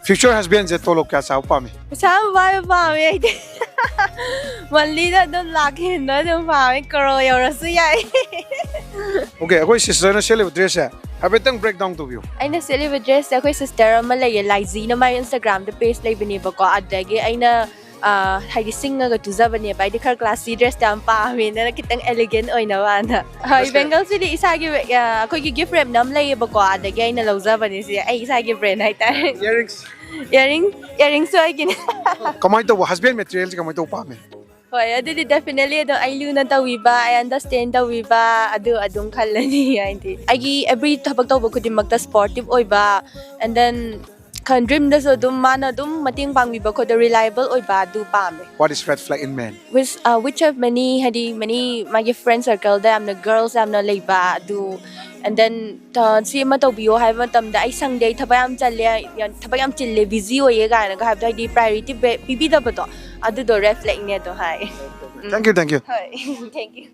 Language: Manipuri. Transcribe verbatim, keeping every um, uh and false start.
Future husband ꯁꯦ ꯇꯣꯂꯣꯞ ꯀꯌꯥ ꯆꯥꯕ ꯄꯥꯝꯃꯤ? ꯄꯩꯁꯥ ꯌꯥꯝ ꯄꯥꯏꯕ ꯄꯥꯝꯃꯦ ꯑꯩꯗꯤ꯫ Monthly ꯗ ꯑꯗꯨꯝ ꯂꯥꯛ ꯍꯦꯟꯕ ꯑꯗꯨꯝ ꯄꯥꯝꯃꯦ, ꯀꯔꯣꯔ ꯌꯧꯔꯁꯨ ꯌꯥꯏ꯫ Okay, ꯑꯩꯈꯣꯏ sister ꯅ ꯁꯦꯠꯂꯤꯕ dress ꯁꯦ ꯍꯥꯏꯐꯦꯠꯇꯪ break down ꯇꯧꯕꯤꯌꯨ꯫ ꯑꯩꯅ ꯁꯦꯠꯂꯤꯕ dress ꯁꯦ ꯑꯩꯈꯣꯏ sister ꯑꯃ ꯂꯩꯌꯦ, ꯂꯥꯏꯖꯤꯅ, ꯃꯥꯏ Instagram ꯗ page ꯂꯩꯕꯅꯦꯕꯀꯣ, ꯑꯗꯒꯤ ꯑꯩꯅ ꯑꯥ, ꯍꯥꯏꯗꯤ ꯁꯤꯡꯉꯒ ꯇꯨꯖꯕꯅꯦꯕ꯫ ꯑꯩꯗꯤ ꯈꯔ classy dress ꯇꯣ ꯌꯥꯝ ꯄꯥꯝꯃꯦꯅ, ꯈꯤꯇꯪ elegant ꯑꯣꯏꯅꯕꯅ꯫ ꯍꯣꯏ, Bracelet. Bangle ꯁꯤꯗꯤ ꯏꯁꯥꯒꯤ, ꯑꯥ, ꯑꯩꯈꯣꯏꯒꯤ gift wrap ꯅ ꯑꯃ ꯂꯩꯌꯦꯕꯀꯣ, ꯑꯗꯒꯤ ꯑꯩꯅ ꯂꯧꯖꯕꯅꯦ ꯁꯤ, ꯑꯩ ꯏꯁꯥꯒꯤ brand ꯍꯥꯏꯇꯥꯔꯦ꯫ Earrings. Earring, earring ꯁꯨ ꯑꯩꯒꯤꯅꯦ꯫ ꯀꯃꯥꯏꯅ ꯇꯧꯕ husband material ꯁꯦ ꯀꯃꯥꯏꯅ ꯇꯧꯕ ꯄꯥꯝꯃꯤ? ꯍꯣꯏ, ꯑꯗꯨꯗꯤ definitely ꯑꯗꯨꯝ ꯑꯩ ꯂꯨꯅ ꯇꯧꯕꯤꯕ, ꯑꯩ understand ꯇꯧꯕꯤꯕ, ꯑꯗꯨ ꯑꯗꯨꯝ ꯈꯜꯂꯅꯤ꯫ ꯍꯥꯏꯗꯤ ꯑꯩꯒꯤ every ꯊꯕꯛ ꯇꯧꯕ ꯈꯨꯗꯤꯡꯃꯛꯇ supportive ꯑꯣꯏꯕ, and then ꯈꯟ-, dream ꯗꯁꯨ ꯑꯗꯨꯝ ꯃꯥꯅ ꯑꯗꯨꯝ ꯃꯇꯦꯡ ꯄꯥꯡꯕꯤꯕ ꯈꯣꯠꯄ, reliable ꯑꯣꯏꯕ ꯑꯗꯨ ꯄꯥꯝꯃꯦ꯫ What is red flag in men? Which, uh, which of many, ꯍꯥꯏꯗꯤ many ꯃꯥꯒꯤ friend circle ꯗ ꯌꯥꯝꯅ girls ꯌꯥꯝꯅ ꯂꯩꯕ ꯑꯗꯨ, and then, uh, ꯁꯤ ꯑꯃ ꯇꯧꯕꯤꯌꯣ ꯍꯥꯏꯕ ꯃꯇꯝꯗ ꯑꯩ ꯁꯪꯗꯦ, ꯑꯩ ꯊꯕꯛ ꯌꯥꯝ ꯆꯜꯂꯦ, ꯌꯥꯝ, ꯊꯕꯛ ꯌꯥꯝ ꯆꯤꯜꯂꯦ, busy ꯑꯣꯏꯌꯦ ꯀꯥꯏꯅꯒ ꯍꯥꯏꯕꯗꯣ, ꯍꯥꯏꯗꯤ priority ꯄꯤ-, ꯄꯤꯕꯤꯗꯕꯗꯣ, ꯑꯗꯨꯗꯣ red flag ꯅꯦ ꯑꯗꯣ ꯍꯥꯏ꯫ Thank you, thank you. ꯍꯣꯏ, thank you.